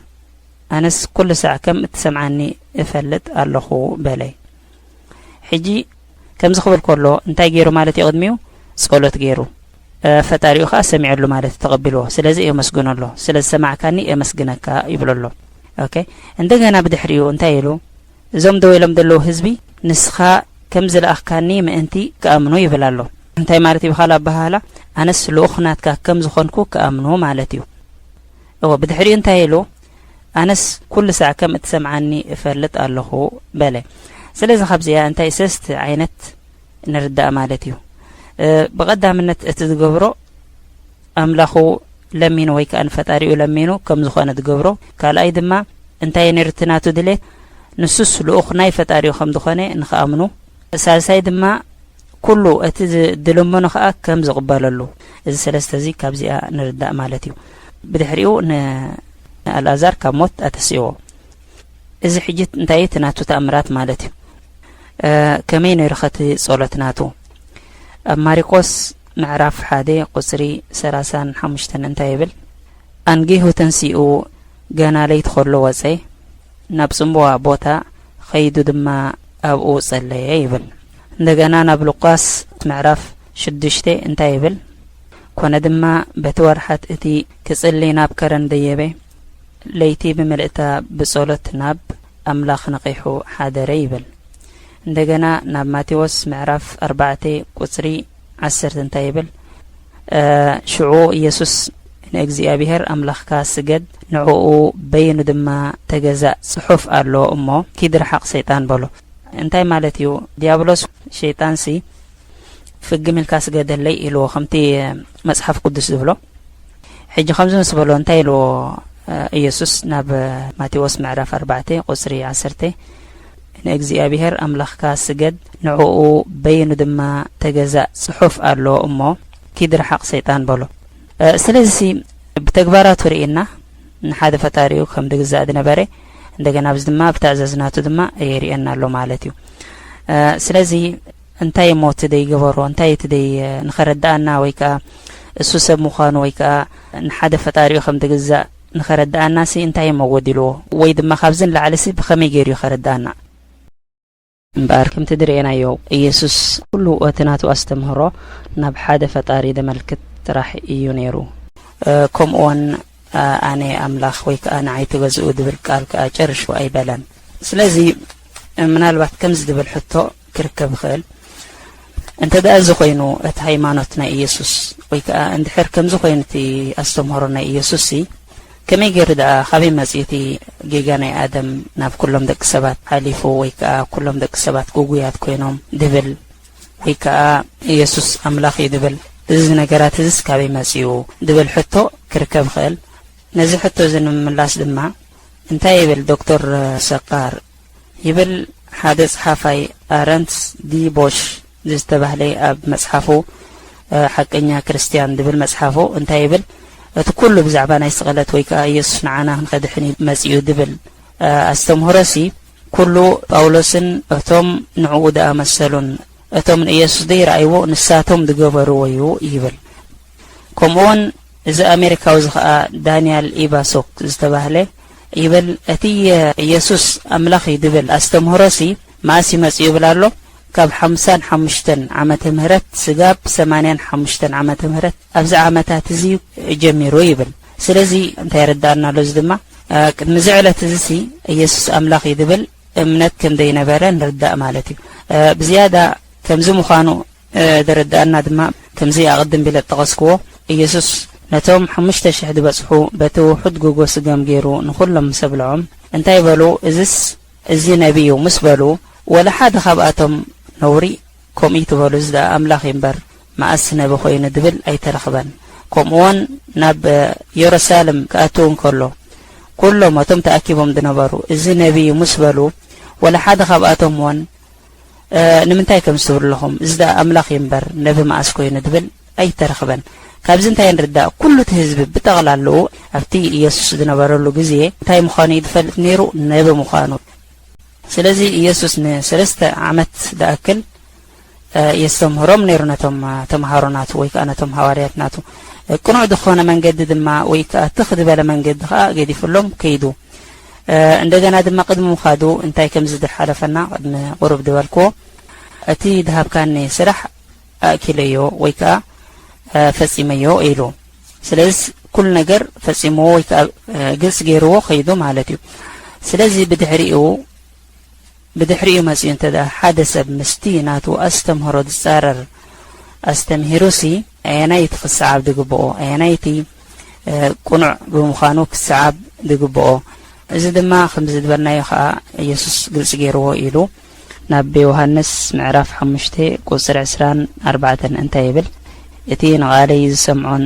ኣነስ ኩሉ ሳዕ ከም እትሰምዓኒ እፈልጥ ኣለኹ" በለ። ሕጂ ከምዚ ክብል ከሎ እንታይ ገይሩ ማለት እዩ? ቅድሚኡ ጸሎት ገይሩ፣ እ፣ ፈጣሪኡ ኸኣ ሰሚዑ ኣሎ ማለት እዩ፣ ተቐቢልዎ። ስለዚ የመስግኖ ኣሎ። "ስለ ዝሰማዕካኒ የመስግነካ" ይብሎ ኣሎ። ኦኬ። እንደገና ብድሕሪኡ እንታይ ኢሉ? "እዞም ደው ኢሎም ዘለዉ ህዝቢ ንስኻ ከም ዝለኣኽካኒ ምእንቲ ክኣምኑ ይብል ኣሎ። እንታይ ማለት እዩ? ብኻልእ ኣበሃህላ፣ ኣነስ ልኡኽ ናትካ ከም ዝኾንኩ ክኣምኑ ማለት እዩ። እወ፣ ብድሕሪኡ እንታይ ኢሉ? ኣነስ ኩሉ ሳዕ ከም እትሰምዓኒ እፈልጥ ኣለኹ በለ። ስለዚ ካብዚኣ እንታይ ሰስት ዓይነት ንርዳእ ማለት እዩ። እ፣ ብቐዳምነት እቲ ዝገብሮ ኣምላኹ ለሚኑ ወይ ከኣ ንፈጣሪኡ ለሚኑ ከም ዝኾነ ዝገብሮ፣ ካልኣይ ድማ እንታይ ነይሩ እቲ ናቱ ድሌት? ንሱስ ልኡኽ ናይ ፈጣሪኡ ከም ዝኾነ ንኽኣምኑ፣ ሳልሳይ ድማ ኩሉ እቲ ዝ-፣ ዝልምኖ ከኣ ከም ዝቕበለሉ። እዚ ሰለስተ እዚ ካብዚኣ ንርዳእ ማለት እዩ። ብድሕሪኡ ን-፣ ንኣልኣዛር ካብ ሞት ኣተስእዎ። እዚ ሕጂ እንታይ እቲ ናቱ ተኣምራት ማለት እዩ። እ፣ ከመይ ነይሩ ኸቲ ጸሎት ናቱ? ኣብ ማሪቆስ ምዕራፍ ሓደ ቁጽሪ ሰላሳን ሓሙሽተን እንታይ ይብል? ኣንጊሁ ተንሲኡ ገና ለይቲ ኸሎ ወጸ፣ ናብ ጽምዋ ቦታ ኸይዱ ድማ ኣብኡ ጸለየ ይብል። እንደገና ናብ ሉቃስ ምዕራፍ ሽዱሽተ እንታይ ይብል? ኮነ ድማ በቲ ወርሓት እቲ ክጽሊ ናብ ከረን ደየበ፣ ለይቲ ብምልእታ ብጸሎት ናብ ኣምላኽ ነቒሑ ሓደረ ይብል። እንደገና ናብ ማቴዎስ ምዕራፍ ኣርባዕተ ቁጽሪ ዓሰርተ እንታይ ይብል? እ፣ ሽዑ ኢየሱስ ንእግዚኣብሔር ኣምላኽካ ስገድ፣ ንዕኡ በይኑ ድማ ተገዛእ ጽሑፍ ኣሎ እሞ ኪድ ርሓቕ ሰይጣን በሎ። እንታይ ማለት እዩ? ዲያብሎስ ሸይጣንሲ ፍግም ኢልካ ስገደለይ ኢልዎ፣ ከምቲ መጽሓፍ ቅዱስ ዝብሎ። ሕጂ ከምዚ ምስ በሎ እንታይ ኢልዎ፣ እ፣ ኢየሱስ ናብ፣ እ፣ ማቴዎስ ምዕራፍ ኣርባዕተ ቁጽሪ ዓሰርተ፣ ንእግዚኣብሔር ኣምላኽካ ስገድ፣ ንዕኡ በይኑ ድማ ተገዛእ ጽሑፍ ኣሎ እሞ ኪድ ርሓቕ ሰይጣን በሎ። እ፣ ስለዚሲ ብተግባራቱ ርኢና ንሓደ ፈጣሪኡ ከም ዝግዛእ ዝነበረ፣ እንደገና ኣብዚ ድማ ብትእዛዝ ናቱ ድማ የርእየና ኣሎ ማለት እዩ። እ፣ ስለዚ እንታይ እሞ እቲ ደይገበሮ፣ እንታይ እቲ ደይ-፣ ንኸረድኣና ወይ ከኣ እሱ ሰብ ምዃኑ ወይ ከኣ ንሓደ ፈጣሪኡ ከም ዝግዛእ ንኸረድኣናሲ እንታይ እሞ ጎዲልዎ? ወይ ድማ ካብዚ ንላዕሊሲ ብኸመይ ገይሩ እዩ ኸረድኣና? እምበኣር ከምቲ ዝረኣናዮ፣ ኢየሱስ ኩሉ እቲ ናቱ ኣስተምህሮ ናብ ሓደ ፈጣሪ ዘመልክት ጥራሕ እዩ ነይሩ። እ፣ ከምኡውን፣ እ፣ ኣነ ኣምላኽ ወይ ከኣ ንዓይ ተገዝኡ ዝብል ቃል ከኣ ጨርሹ ኣይበለን። ስለዚ ምናልባት ከምዚ ዝብል ሕቶ ክርከብ ይኽእል፣ እንተ ደኣ እዚ ኾይኑ እቲ ሃይማኖት ናይ ኢየሱስ ወይ ከኣ እንድሕር ከምዚ ኾይኑ እቲ ኣስተምህሮ ናይ ኢየሱስሲ፣ ከመይ ገይሩ ደኣ፣ ካበይ መጺኡ እቲ ጌጋ ናይ ኣደም ናብ ኩሎም ደቂ ሰባት ሓሊፉ፣ ወይ ከኣ ኩሎም ደቂ ሰባት ግጉያት ኮይኖም ድብል፣ ወይ ከኣ ኢየሱስ ኣምላኽ እዩ ድብል? እዚ ነገራት እዚስ ካበይ መጺኡ? ድብል ሕቶ ክርከብ ይኽእል። ነዚ ሕቶ እዚ ንምምላስ ድማ እንታይ ይብል ዶክተር ሰቃር? ይብል ሓደ ጸሓፋይ ኣረንስ ዲ ቦሽ ዝተባህለ ኣብ መጽሓፉ፣ እ፣ ሓቀኛ ክርስትያን ድብል መጽሓፉ እንታይ ይብል? እቲ ኩሉ ብዛዕባ ናይ ስቕለት ወይ ከኣ ኢየሱስ ንዓና ክንኸድሕን እዩ መጺኡ ድብል፣ እ፣ ኣስተምህሮሲ ኩሉ ጳውሎስን እቶም ንዕኡ ዝኣመሰሉን እቶም ንኢየሱስ ዘይረኣይዎ ንሳቶም ዝገበርዎ እዩ ይብል። ከምኡውን እዚ ኣሜሪካዊ እዚ ኸኣ ዳንያል ኢባሶክ ዝተባህለ ይብል፣ እቲ ኢየሱስ ኣምላኽ እዩ ዝብል ኣስተምህሮሲ መኣስ እዩ መጺኡ ይብል ኣሎ? ካብ ሓምሳን ሓሙሽተን ዓመተ ምህረት ስጋብ ሰማንያን ሓሙሽተን ዓመተ ምህረት ኣብዚ ዓመታት እዚ ጀሚሩ ይብል። ስለዚ እንታይ የረድኣና ኣሎ? እዚ ድማ፣ እ፣ ቅድሚ እዚ ዕለት እዚሲ ኢየሱስ ኣምላኽ እዩ ዝብል እምነት ከም ዘይነበረ ንርዳእ ማለት እዩ። እ፣ ብዝያዳ ከምዚ ምዃኑ እ፣ ዘረድኣና ድማ፣ ከምዚ ኣቐድም ቢለ እጠቐስክዎ፣ ኢየሱስ ነቶም ሓሙሽተ ሽሕ ዝበጽሑ በቲ ውሑድ ጎጎ ስገም ገይሩ ንኹሎም ምስ ኣብልዖም፣ እንታይ በሉ? እዝስ፣ እዚ ነቢ እዩ ምስ በሉ፣ ወላ ሓደ ካብኣቶም ነውሪ፣ ከምኡ ይትበሉ፣ እዚ ደኣ ኣምላኽ እዩ እምበር፣ መኣስ ነቢ ኮይኑ ድብል ኣይተረኽበን። ከምኡውን ናብ፣ እ፣ የሩሳሌም ክኣቱ እንከሎ፣ ኩሎም እቶም ተኣኪቦም ዝነበሩ፣ እዚ ነቢ እዩ ምስ በሉ፣ ወላ ሓደ ካብኣቶም እውን እ፣ ንምንታይ ከምዚ ትብሉ ኣለኹም? እዚ ደኣ ኣምላኽ እዩ እምበር፣ ነቢ መኣስ ኮይኑ ድብል ኣይተረኽበን። ካብዚ እንታይ ንርዳእ? ኩሉ እቲ ህዝቢ ብጠቕላላኡ ኣብቲ ኢየሱስ ዝነበረሉ ግዜ እንታይ ምዃኑ እዩ ዝፈልጥ ነይሩ? ነቢ ምዃኑ። ስለዚ ኢየሱስ ንሰለስተ ዓመት ዝኣክል፣ እ፣ የስተምህሮም ነይሩ ነቶም፣ እ፣ ተምሃሮ ናቱ ወይ ከኣ ነቶም ሃዋርያት ናቱ። እ፣ ቅኑዕ ዝኾነ መንገዲ ድማ ወይ ከኣ ትኽ ዝበለ መንገዲ ከኣ ገዲፍሎም ከይዱ። እ፣ እንደገና ድማ ቅድሚ ምኻዱ እንታይ ከም ዝሓለፈና ቅድሚ ቁሩብ ዝበልክዎ፣ "እቲ ዝሃብካኒ ስራሕ ኣእኪለዮ ወይ ከኣ፣ እ፣ ፈጺመዮ" ኢሉ። ስለዚ ኩሉ ነገር ፈጺምዎ ወይ ከኣ፣ እ፣ ግልጺ ገይርዎ ከይዱ ማለት እዩ። ስለዚ ብድሕሪኡ ብድሕሪኡ መጺኡ እንተ ደኣ ሓደ ሰብ ምስቲ ናቱ ኣስተምህሮ ዝጻረር ኣስተምሂሩሲ፣ ኣየናይቲ ክሰዓብ ዝግብኦ? ኣየናይቲ፣ እ፣ ቅኑዕ ብምዃኑ ክሰዓብ ዝግብኦ? እዚ ድማ ከምዚ ዝበልናዮ ኸኣ ኢየሱስ ግልጺ ገይርዎ ኢሉ ናብ ዮሃንስ ምዕራፍ ሓሙሽተ ቁጽሪ ዕስራን ኣርባዕተን እንታይ ይብል? "እቲ ንቓለይ ዝሰምዖን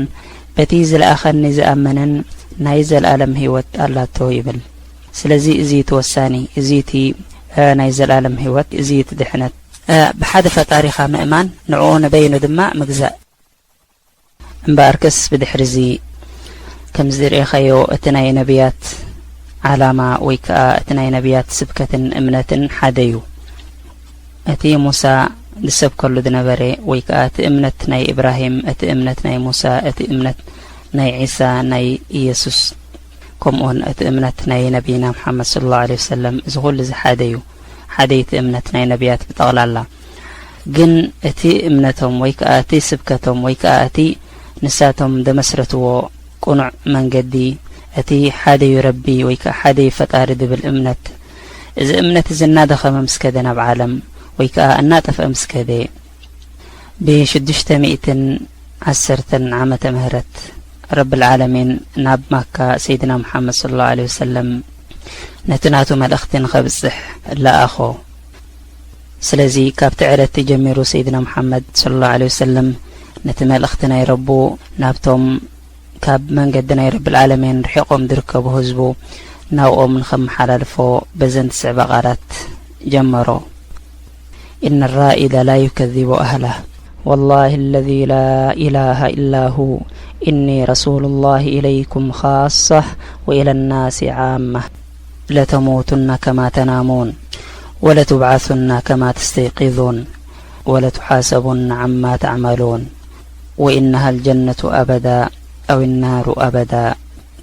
በቲ ዝለኣኸኒ ዝኣምንን ናይ ዘለኣለም ህይወት ኣላቶ" ይብል። ስለዚ እዚ እቲ ወሳኒ፣ እዚ እቲ፣ እ፣ ናይ ዘለኣለም ህይወት፣ እዚ እቲ ድሕነት። እ፣ ብሓደ ፈጣሪኻ ምእማን፣ ንዕኡ ንበይኑ ድማ ምግዛእ። እምበኣርከስ ብድሕሪ እዚ ከምዚ ዝርኤኻዮ እቲ ናይ ነቢያት ዓላማ ወይ ከኣ እቲ ናይ ነቢያት ስብከትን እምነትን ሓደ እዩ። እቲ ሙሳ ዝሰብከሉ ዝነበረ ወይ ከኣ እቲ እምነት ናይ ኢብራሂም፣ እቲ እምነት ናይ ሙሳ፣ እቲ እምነት ናይ ዒሳ፣ ናይ ኢየሱስ፣ ከምኡውን እቲ እምነት ናይ ነቢይና ሙሓመድ ሰለላሁ ዐለይሂ ወሰለም፣ እዚ ኩሉ እዚ ሓደ እዩ። ሓደ እቲ እምነት ናይ ነቢያት ብጠቕላላ። ግን እቲ እምነቶም ወይ ከኣ እቲ ስብከቶም ወይ ከኣ እቲ ንሳቶም ዘመስረትዎ ቅኑዕ መንገዲ፣ እቲ ሓደ እዩ ረቢ ወይ ከኣ ሓደ እዩ ፈጣሪ ዝብል እምነት፣ እዚ እምነት እዚ እናደኸመ ምስ ከደ ናብ ዓለም ወይ ከኣ እናጠፍአ ምስ ከደ፣ ብሽዱሽተ ሚእትን ዓሰርተን ዓመተ ምህረት ረብል ዓለሚን ናብ ማካ ሰይድና ሙሓመድ ሰለላሁ ዐለይሂ ወሰለም ነቲ ናቱ መልእኽቲ ንኸብጽሕ ለኣኾ። ስለዚ ካብቲ ዕለት ጀሚሩ ሰይድና ሙሓመድ ሰለላሁ ዐለይሂ ወሰለም ነቲ መልእኽቲ ናይ ረቡ ናብቶም ካብ መንገዲ ናይ ረብል ዓለሚን ርሒቖም ዝርከቡ ህዝቡ ናብኦም ንኸመሓላልፎ በዘን ትስዕባ ቃላት ጀመሮ። إن الرائد لا يكذب أهله، والله الذي لا إله إلا هو، إني رسول الله إليكم خاصة وإلى الناس عامة، لتموتن كما تنامون، ولتبعثن كما تستيقظون، ولتحاسبن عما تعملون، وإنها الجنة أبدا أو النار أبدا.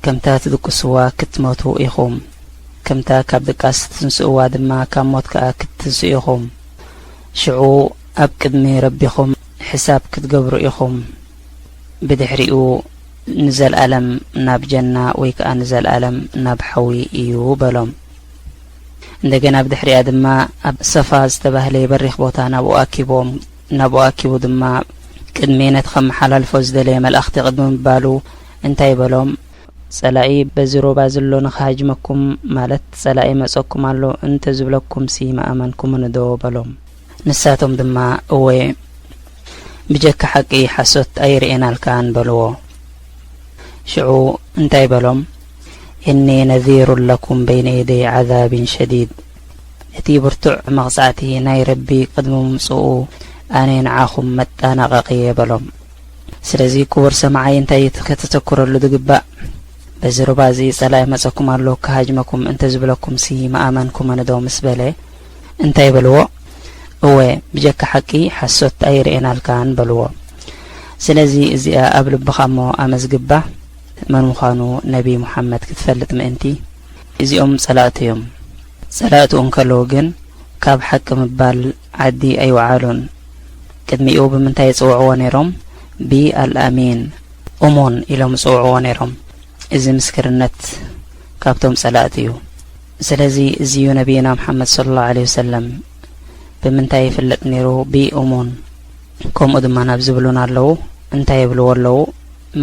ከምታ ትድቅስዋ ክትሞቱ ኢኹም፣ ከምታ ካብ ድቃስ ትትንስእዋ ድማ ካብ ሞት ከኣ ክትትንስኡ ኢኹም። ሽዑ ኣብ ቅድሚ ረቢኹም ሕሳብ ክትገብሩ ኢኹም። ብድሕሪኡ ንዘልኣለም ናብ ጀና ወይ ከኣ ንዘልኣለም ናብ ሓዊ እዩ በሎም። እንደገና ብድሕሪኣ ድማ ኣብ ሰፋ ዝተባህለ በሪኽ ቦታ ናብኡ ኣኪቦም፣ ናብኡ ኣኪቡ ድማ ቅድሚ ነቲ ከመሓላልፎ ዝደለየ መልኣኽቲ ቅድሚ ምባሉ እንታይ በሎም? "ጸላኢ በዚ ሩባ ዘሎ ንኽሃጅመኩም፣ ማለት ጸላኢ መጸኩም ኣሎ እንተ ዝብለኩምሲ ምኣመንኩምኒ ዶ?" በሎም። ንሳቶም ድማ፣ "እወ፣ ብጀካ ሓቂ ሓሶት ኣይርእየናልካን" በልዎ። ሽዑ እንታይ በሎም? "እኒ ነዚሩ ለኩም በይነ የደይ ዓዛቢን ሸዲድ፣ እቲ ብርቱዕ መቕጻዕቲ ናይ ረቢ ቅድሚ ምምጽኡ ኣነ ንዓኹም መጠናቐቒ እየ" በሎም። ስለዚ ክቡር ሰማዓይ እንታይ እቲ ከተተኩረሉ ዝግባእ? በዚ ሩባ እዚ ጸላኢ መጸኩም ኣሎ ክሃጅመኩም እንተ ዝብለኩምሲ ምኣመንኩምን ዶ ምስ በለ እንታይ በልዎ? እወ ብጀካ ሓቂ ሓሶት ኣይርእየናልካን በልዎ። ስለዚ እዚኣ ኣብ ልብኻ እሞ ኣመዝግባ፣ መን ምዃኑ ነቢ ሙሓመድ ክትፈልጥ ምእንቲ። እዚኦም ጸላእቱ እዮም። ጸላእቱ እንከለዉ ግን ካብ ሓቂ ምባል ዓዲ ኣይወዓሉን። ቅድሚኡ ብምንታይ ይጽውዕዎ ነይሮም? ቢ ኣልኣሚን፣ እሙን ኢሎም ይጽውዕዎ ነይሮም። እዚ ምስክርነት ካብቶም ጸላእቲ እዩ። ስለዚ እዚ እዩ ነቢይና ሙሓመድ ሰለላሁ ዐለይሂ ወሰለም ብምንታይ ይፍለጥ ነይሩ? ቢ እሙን። ከምኡ ድማ ናብ ዝብሉና ኣለዉ። እንታይ ይብልዎ ኣለዉ?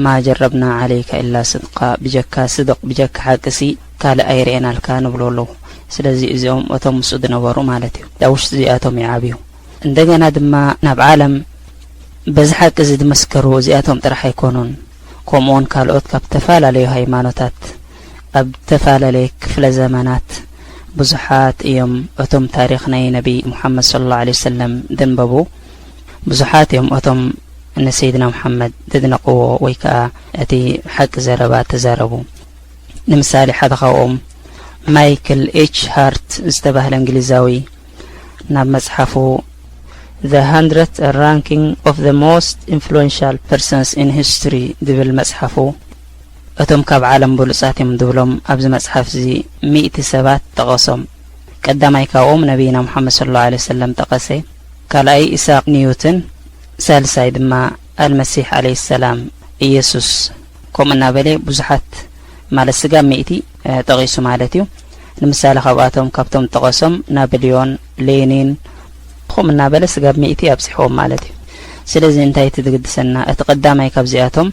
"ማ ጀረብና ዓለይካ ኢላ ስድቃ፣ ብጀካ ስድቕ፣ ብጀካ ሓቅሲ ካልእ ኣይርእየናልካ" ንብሎ ኣለዉ። ስለዚ እዚኦም እቶም ምስኡ ዝነበሩ ማለት እዩ። ኣብ ውሽጢ እዚኣቶም ይዓብዩ። እንደገና ድማ ናብ ዓለም በዚ ሓቂ እዚ ዝመስከሩ እዚኣቶም ጥራሕ ኣይኮኑን። ከምኡውን ካልኦት ካብ ዝተፈላለዩ ሃይማኖታት ኣብ ዝተፈላለየ ክፍለ ዘመናት ብዙሓት እዮም እቶም ታሪኽ ናይ ነቢ ሙሓመድ ሰለላሁ ዐለይሂ ወሰለም ዘንበቡ። ብዙሓት እዮም እቶም ንሰይድና ሙሓመድ ዘድነቕዎ ወይ ከኣ እቲ ሓቂ ዘረባ ተዛረቡ። ንምሳሌ ሓደ ካብኦም ማይክል ኤች ሃርት ዝተባህለ እንግሊዛዊ ናብ መጽሓፉ The Hundred Ranking of the Most Influential Persons in History ዝብል መጽሓፉ፣ እቶም ካብ ዓለም ብሉጻት እዮም ዝብሎም ኣብዚ መጽሓፍ እዚ ሚእቲ ሰባት ጠቐሶም። ቀዳማይ ካብኦም ነቢይና ሙሓመድ ሰለላሁ ዐለይሂ ወሰለም ጠቐሰ። ካልኣይ ኢሳቅ ኒውትን፣ ሳልሳይ ድማ ኣልመሲሕ ዐለይሂ ሰላም፣ ኢየሱስ፣ ከምኡ እናበለ ብዙሓት ማለት ስጋብ ሚእቲ፣ እ፣ ጠቒሱ ማለት እዩ። ንምሳሌ ካብኣቶም፣ ካብቶም ጠቐሶም፣ ናፖልዮን፣ ሌኒን፣ ከምኡ እናበለ ስጋብ ሚእቲ ኣብጺሕዎም ማለት እዩ። ስለዚ እንታይ እቲ ዝግድሰና? እቲ ቀዳማይ ካብዚኣቶም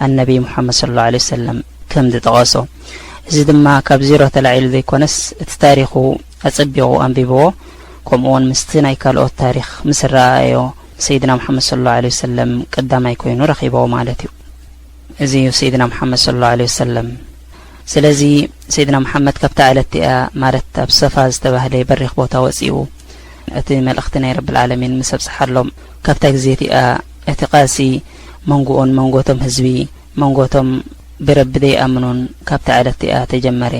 ኣነቢ ሙሓመድ ሰለላሁ ዐለይሂ ወሰለም ከም ዝጠቐሶ። እዚ ድማ ካብ ዜሮ ተላዒሉ ዘይኮነስ፣ እቲ ታሪኹ ኣጸቢቑ ኣንቢብዎ፣ ከምኡ እውን ምስቲ ናይ ካልኦት ታሪኽ ምስ ረኣዮ፣ ሰይድና ሙሓመድ ሰለላሁ ዐለይሂ ወሰለም ቀዳማይ ኮይኑ ረኺብዎ ማለት እዩ። እዚ እዩ ሰይድና ሙሓመድ ሰለላሁ ዐለይሂ ወሰለም። ስለዚ ሰይድና ሙሓመድ ካብታ ዕለት እቲኣ፣ ማለት ኣብ ሰፋ ዝተባህለ በሪኽ ቦታ ወጺኡ፣ እቲ መልእኽቲ ናይ ረብል ዓለሚን ምስ ኣብጽሓሎም፣ ካብታ ግዜ እቲኣ እቲ ቃልሲ መንጎኡን መንጎቶም ህዝቢ፣ መንጎቶም ብረቢ ዘይኣምኑን ካብታ ዕለት እቲኣ ተጀመረ።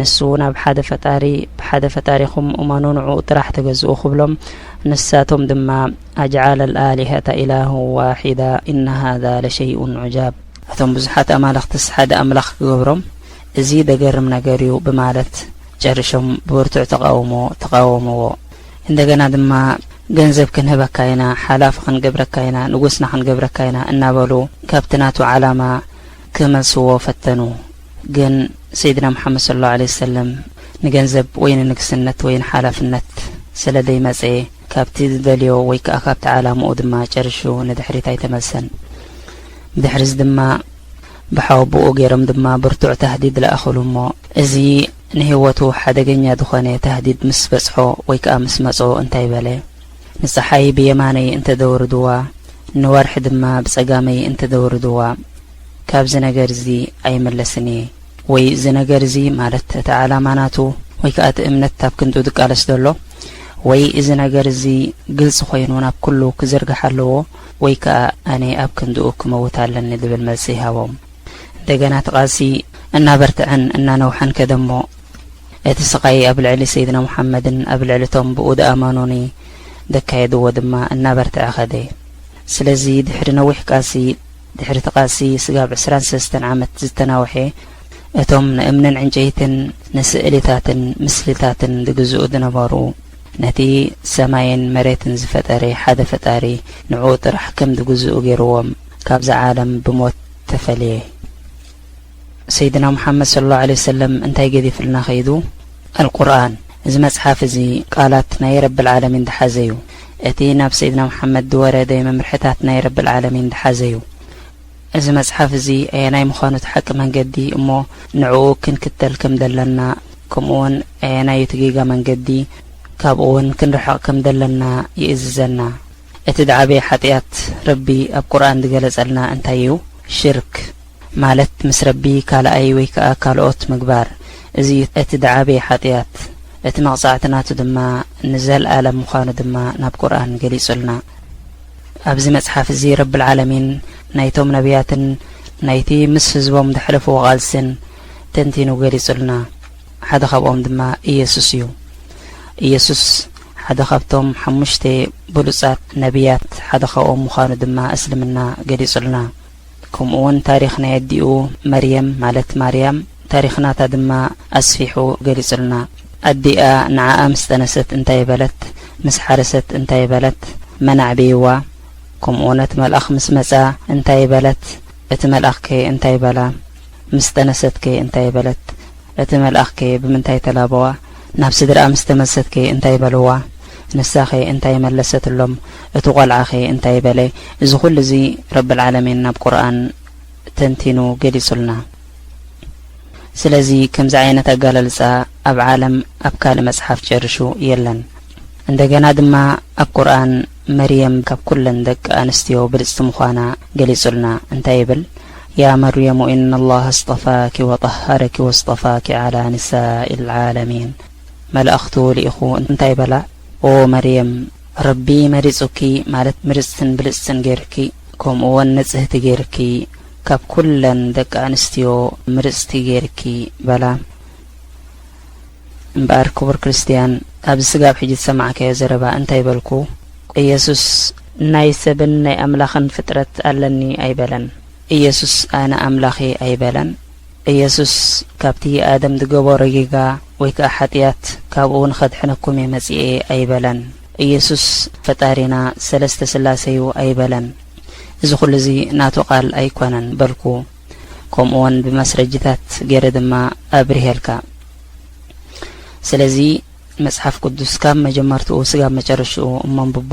ንሱ ናብ ሓደ ፈጣሪ፣ ብሓደ ፈጣሪኹም እመኑ፣ ንዕኡ ጥራሕ ተገዝኡ ክብሎም፣ ንሳቶም ድማ፣ ኣጅዓለ ኣልኣሊሀተ ኢላሁ ዋሒዳ፣ ኢነ ሃዛ ለሸይኡን ዑጃብ። እቶም ብዙሓት ኣማልኽትስ ሓደ ኣምላኽ ክገብሮም፣ እዚ ደገርም ነገር እዩ ብማለት ጨርሾም ብብርቱዕ ተቓውሞ ተቓወምዎ። እንደገና ድማ፣ ገንዘብ ክንህበካ ኢና፣ ሓላፊ ክንገብረካ ኢና፣ ንጉስና ክንገብረካ ኢና እናበሉ ካብቲ ናቱ ዓላማ ክመልስዎ ፈተኑ። ግን ሰይድና ሙሓመድ ሰለላሁ ዐለይሂ ወሰለም ንገንዘብ ወይ ንንግስነት ወይ ንሓላፍነት ስለ ዘይመጸ፣ ካብቲ ዝደልዮ ወይ ከኣ ካብቲ ዓላምኡ ድማ ጨርሹ ንድሕሪት ኣይተመልሰን። ብድሕሪዚ ድማ ብሓወቦኡ ገይሮም ድማ ብርቱዕ ታህዲድ ለኣኽሉ እሞ፣ እዚ ንህይወቱ ሓደገኛ ዝኾነ ታህዲድ ምስ በጽሖ ወይ ከኣ ምስ መጾ እንታይ በለ? ንጸሓይ ብየማነይ እንተደውርድዋ፣ ንወርሒ ድማ ብጸጋመይ እንተደውርድዋ፣ ካብዚ ነገር እዚ ኣይምለስን እየ። ወይ እዚ ነገር እዚ፣ ማለት እቲ ዓላማ ናቱ ወይ ከኣ እቲ እምነት ኣብ ክንድኡ ዝቃለስ ዘሎ፣ ወይ እዚ ነገር እዚ ግልጺ ኮይኑ ናብ ኩሉ ክዝርጋሕ ኣለዎ፣ ወይ ከኣ ኣነ ኣብ ክንድኡ ክመውት ኣለኒ ዝብል መልሲ ይሃቦም። እንደገና እቲ ቃልሲ እናበርትዐን እናነውሐን ከደ እሞ፣ እቲ ስቓይ ኣብ ልዕሊ ሰይድና ሙሓመድን ኣብ ልዕሊ እቶም ብኡ ዝኣመኑኒ ዘካየድዎ ድማ እናበርትዐ ከደ። ስለዚ ድሕሪ ነዊሕ ቃልሲ፣ ድሕሪ እቲ ቃልሲ ስጋብ ዕስራን ሰለስተን ዓመት ዝተናውሐ፣ እቶም ንእምንን ዕንጨይትን ንስእሊታትን ምስሊታትን ዝግዝኡ ዝነበሩ፣ ነቲ ሰማይን መሬትን ዝፈጠረ ሓደ ፈጣሪ ንዕኡ ጥራሕ ከም ዝግዝኡ ገይርዎም ካብዛ ዓለም ብሞት ተፈልየ። ሰይድና ሙሓመድ ሰለላሁ ዐለይሂ ወሰለም እንታይ ገዲፍልና ከይዱ? ኣልቁርኣን። እዚ መጽሓፍ እዚ ቃላት ናይ ረብል ዓለሚን ዝሓዘ እዩ። እቲ ናብ ሰይድና ሙሓመድ ዝወረደ መምርሕታት ናይ ረብል ዓለሚን ዝሓዘ እዩ። እዚ መጽሓፍ እዚ ኣየናይ ምዃኑ እቲ ሓቂ መንገዲ እሞ ንዕኡ ክንክተል ከም ዘለና፣ ከምኡውን ኣየናይ እቲ ጌጋ መንገዲ ካብኡ እውን ክንርሕቕ ከም ዘለና ይእዝዘና። እቲ ዝዓበየ ሓጢኣት ረቢ ኣብ ቁርኣን ዝገለጸልና እንታይ እዩ? ሽርክ፣ ማለት ምስ ረቢ ካልኣይ ወይ ከኣ ካልኦት ምግባር። እዚ እቲ ዝዓበየ ሓጢኣት፣ እቲ መቕጻዕቲ ናቱ ድማ ንዘልኣለም ምዃኑ ድማ ናብ ቁርኣን ገሊጹልና። ኣብዚ መጽሓፍ እዚ ረብል ዓለሚን ናይቶም ነቢያትን ናይቲ ምስ ህዝቦም ዘሕለፍዎ ቃልስን ተንቲኑ ገሊጹልና። ሓደ ካብኦም ድማ ኢየሱስ እዩ። ኢየሱስ ሓደ ካብቶም ሓሙሽተ ብሉጻት ነቢያት ሓደ ካብኦም ምዃኑ ድማ እስልምና ገሊጹልና። ከምኡ እውን ታሪኽ ናይ ኣዲኡ መርየም፣ ማለት ማርያም፣ ታሪኽ ናታ ድማ ኣስፊሑ ገሊጹልና። ኣዲኣ ንዓኣ ምስ ጠነሰት እንታይ በለት? ምስ ሓረሰት እንታይ በለት? መን ኣዕበይዋ? ከምኡ እውን እቲ መልኣኽ ምስ መጻ እንታይ በለት? እቲ መልኣኽ ከ እንታይ በላ? ምስ ጠነሰት ከ እንታይ በለት? እቲ መልኣኽ ከ ብምንታይ ተላበዋ? ናብ ስድርኣ ምስ ተመልሰት ከ እንታይ በልዋ? ንሳ ከ እንታይ መለሰትሎም? እቲ ቆልዓ ከ እንታይ በለ? እዚ ኩሉ እዚ ረብል ዓለሚን ናብ ቁርኣን ተንቲኑ ገሊጹልና። ስለዚ ከምዚ ዓይነት ኣጋላልጻ ኣብ ዓለም ኣብ ካልእ መጽሓፍ ጨርሹ የለን። እንደገና ድማ ኣብ ቁርኣን መርየም ካብ ኩለን ደቂ ኣንስትዮ ብልጽቲ ምዃና ገሊጹልና። እንታይ ይብል? يا مريم إن الله اصطفاك وطهرك واصطفاك على نساء العالمين. መላእኽቱ ልኢኹ እንታይ በላ? ኦ መርየም፣ ረቢ መሪጹኪ፣ ማለት ምርጽትን ብልጽትን ጌርኪ፣ ከምኡ እውን ንጽህቲ ጌርኪ፣ ካብ ኩለን ደቂ ኣንስትዮ ምርጽቲ ጌርኪ በላ። እምበኣር ክቡር ክርስትያን፣ ኣብዚ ስጋብ ሕጂ ዝሰማዕካዮ ዘረባ እንታይ በልኩ? ኢየሱስ ናይ ሰብን ናይ ኣምላኽን ፍጥረት ኣለኒ ኣይበለን። ኢየሱስ ኣነ ኣምላኽ እየ ኣይበለን። ኢየሱስ ካብቲ ኣደም ዝገበሮ ጌጋ ወይ ከኣ ሓጢኣት ካብኡ ንኸድሕነኩም እየ መጺኤ ኣይበለን። ኢየሱስ ፈጣሪና ሰለስተ ስላሴ እዩ ኣይበለን። እዚ ኩሉ እዚ ናቱ ቃል ኣይኮነን በልኩ። ከምኡውን ብመስረጅታት ገይረ ድማ ኣብሪሄልካ። ስለዚ መጽሓፍ ቅዱስ ካብ መጀመርትኡ ስጋብ መጨረሽኡ እሞ ኣንብቦ።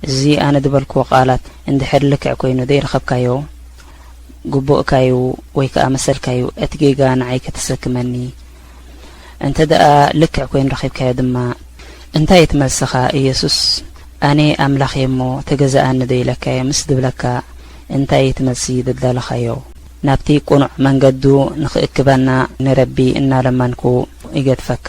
እዚ ኣነ ዝበልክዎ ቃላት እንድሕር ልክዕ ኮይኑ ዘይረኸብካዮ፣ ግቡእካዩ ወይ ከኣ መሰልካዩ እቲ ጌጋ ንዓይ ከተሰክመኒ። እንተ ደኣ ልክዕ ኮይኑ ረኺብካዮ ድማ፣ እንታይ እቲ መልስኻ? ኢየሱስ ኣነ ኣምላኽ እየ እሞ ተገዛኣኒ ዶ ኢለካዮ ምስ ድብለካ፣ እንታይ እቲ መልሲ ደዳለኻዮ? ናብቲ ቅኑዕ መንገዱ ንኽእክበና ንረቢ እናለመንኩ ይገድፈካ።